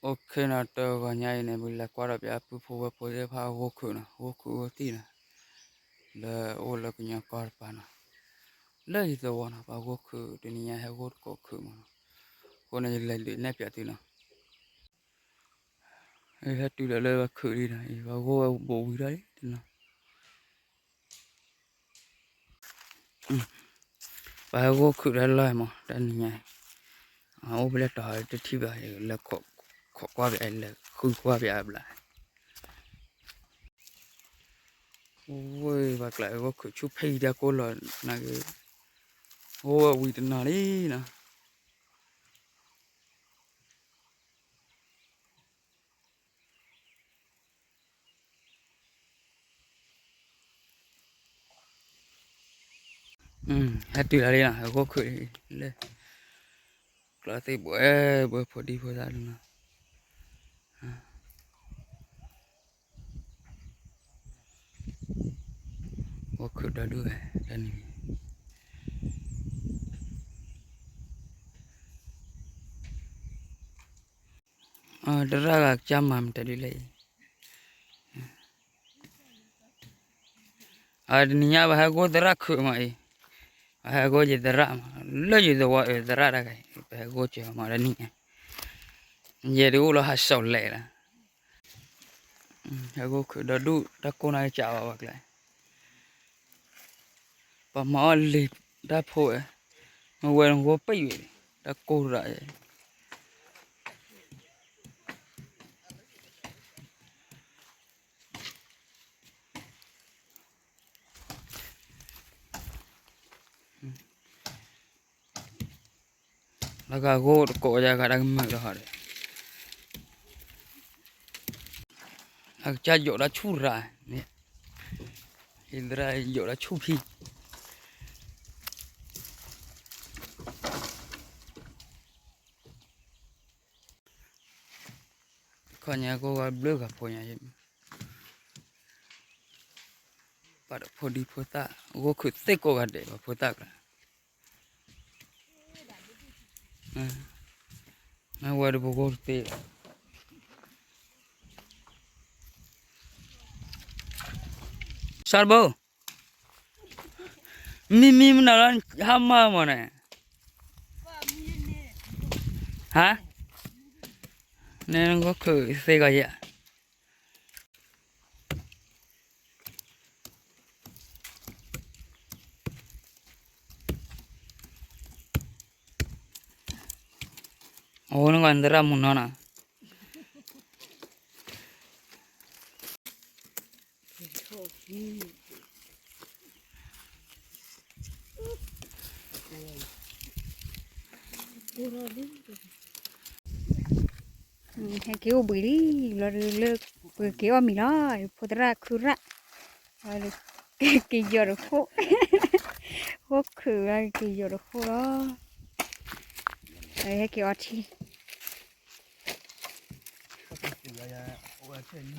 အိၣ်ခ့နီၤ တဂီၤညါအံၤန့ၣ် ပလဲၤကွၢ်ဒီးပပုၢ်ဖိဝဲၢ်ဖိသ့ၣ်တဖၣ်အဂိၢ်ခုၣ်နီၤ, ဂိၢ်ခုၣ်ဂိၢ်သံၣ်နီၤ, လၢအိၣ်လၢကညီကီၢ်တပၤနီၤ, လၢယသဝီနီၤ, ပှၤဂိၢ်ခုၣ်တနံၤညါဟဲဂိၢ်တကိးခုၣ်မးနီၤ, အဃိန့ၣ်ယလဲၤဒုးနဲၣ်ပၠးသုနီၤ, ဟဲတုၤဒီးလၢပှၤခုၣ်လံနီၤ, ပှၤဂိၢ်ဝဲဘူးဝံၤထီၣ်လံတနီၤ ပှၤဟဲဂိၢ်ခုၣ်တၢ်လီၢ်မး တနံၤညါ, အိၣ်ဖဲလဲၣ်တီၤတထံၣ်ဘၣ်, လဲၤခိးကွၢ်ပၠး လဲၤဃုကွၢ်ပၠးအဘျး, ဝဲပှၤကျးဂိၢ်ခုၣ်ဆူၣ်ဖဲအံၤတၢ်ကိၢ်လီၤနၤက့, အိၣ်ဝဲဝံၤတနီၤလံနီၤ. ဟဲတုၤလီၤလံနီၤ, ဟဲဂိၢ်ခုၣ်လၢ ကျီသ့ၣ်ဘှဲဘှဲဖိဒံဖိသၣ်လံနီၤ, ဂိၢ်ခုၣ်ဒီဒူၣ်ဝဲ, တနံၤ သရၣ်ဂၤကစၢ်မၤမတၤဒ်လဲၣ်အံၤ, တနံၤညါပဟဲဂိၢ်သရၣ်ခုၣ်မးအံၤ, ပဟဲဂိၢ်ယသရၣ်မး, လၢယသဝီအသရၣ်တဂၤအံၤ ပဟဲဂိၢ်က့ၤမးတနံၤညါ, ယဲဒၣ်အိၣ်လီၤဟးစီၤလဲးလီၤ, ဟဲဂိၢ်ခုၣ်ဒီဒူၣ်တၢ်ကိၢ်နၤကစၢ်ဘၣ်ပှၤကျါ ပှၤမၤအီၣ်လံၤတၢ်ဖိဝဲ, မ့ၢ်ဝဲနဂိၢ်ပံာ်ဝဲ, တၢ်ကိၢ်ရၤ, လၢဂၤဂိၢ်တကိးယၤဂၤတၢ်ကမၢၢ်ဒီးဟီဒီး, အကစၢ်ယိးတၢ်ဆူၣ်ရၤ, ယသရၣ်ယိးတၢ်ဆူၣ်ဖံ ခီညါကိးဂၤဘျုးဂၤဖိညါ, ပှၤဒီးဖိဒံဖိသၣ် ဂိၢ်ခုၣ်သ့ၣ်ကိးဂၤဒဲး ပှၤဖိသၣ်ကျါ, မ့ၢ်ဝဲတပဂိၢ်တသ့, စီၤတဘိ, မံမံမနုၤလၢ ဟါမၢ်မနုၤန့ၣ်, ဟါ, န့ၣ်ဂိၢ်ခုၣ်သ့ၣ်ဂီၤယဲၢ် အိၣ်နကွၢ်နသရၣ်မုၢ်နီၤနီၤ, ဟဲက့ၤအိၣ်ဘှံးလံ, လီၤလၢ ပက့ၤအီၣ်မံၤလီၤ, ဖိသရၣ်ခုရၣ်, က့ၤယီၤတဃိ, ဂိၢ်ခုၣ်ဝဲက့ၤယီၤတဃိလီၤ, ဟဲက့ၤအီထံ စီၤတဘိဒၣ်နီၤ ဘၣ်ဂိၢ်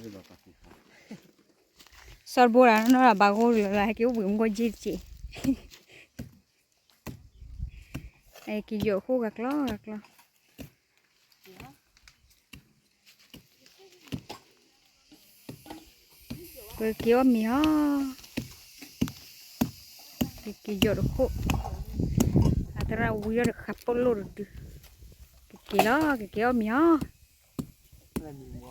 လၢ ဟဲက့ၤအိၣ်ဘှံးမူကီၢ်က့တက့ၢ်, ဟဲက့ၤယီၤဃိဂၤကျီဂၤကျီ, ပက့ၤအီၣ်မ့ၤဟီ, က့ၤယီၤတဃိ, အသရၣ်ဝံၤဒီးတဃာ်ပိာ်လိၣ်တဒု, ကက့ၤလီၤ ကက့ၤအီၣ်မ့ၤဟီ.